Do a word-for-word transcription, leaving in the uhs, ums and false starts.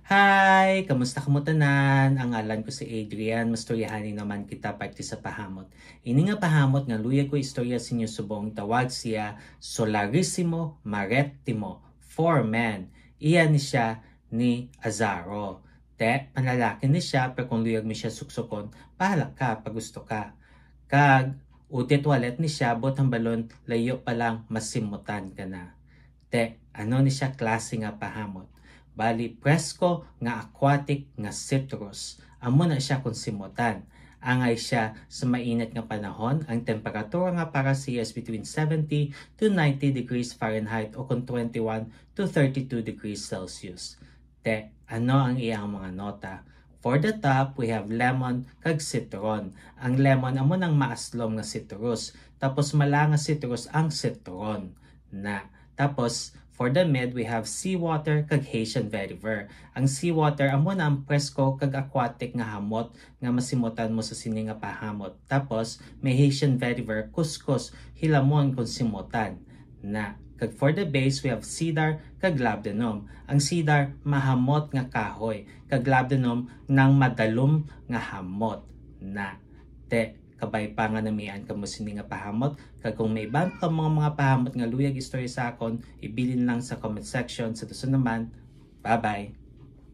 Hi! Kamusta kamo tanan? Ang ngalan ko si Adrian. Mastoryahanay naman kita parte sa pahamot. Ini nga pahamot nga luyag ko istorya sa inyo subong tawag siya Solarisimo Marettimo for men. Iya ni siya ni Azaro. Te, panlalaki ni siya, pero kung luyag mo siya suksukon, bahala ka pag gusto ka. Kag, eau de toilette ni siya, but hambalon, layo pa lang, masimutan ka na. Te, ano ni siya klase nga pahamot? Bali, presko nga aquatic nga citrus. Amo na siya kung simutan. Angay siya sa mainit nga panahon, ang temperatura nga para siya is between seventy to ninety degrees Fahrenheit o kung twenty-one to thirty-two degrees Celsius. Te, ano ang iyang mga nota? For the top, we have lemon kag citron. Ang lemon amo nang maaslom nga citrus. Tapos mala nga citrus ang citron na. Tapos for the mid, we have seawater kag Haitian vetiver. Ang seawater amo na ang presko kag aquatic nga hamot nga masimutan mo sa sini nga pahamot. Tapos may Haitian vetiver, kuskus, hilamon kung simutan na. Kag for the base, we have cedar kag labdanum. Ang cedar, mahamot nga kahoy, kag labdanum, nang madalom nga hamot na. Te, kabay pa nga namian kamo sini nga pahamot, kag kung may iban pa mga, mga pahamot nga luyag istorya sa akon, ibilin lang sa comment section. Sa susunod naman, bye-bye!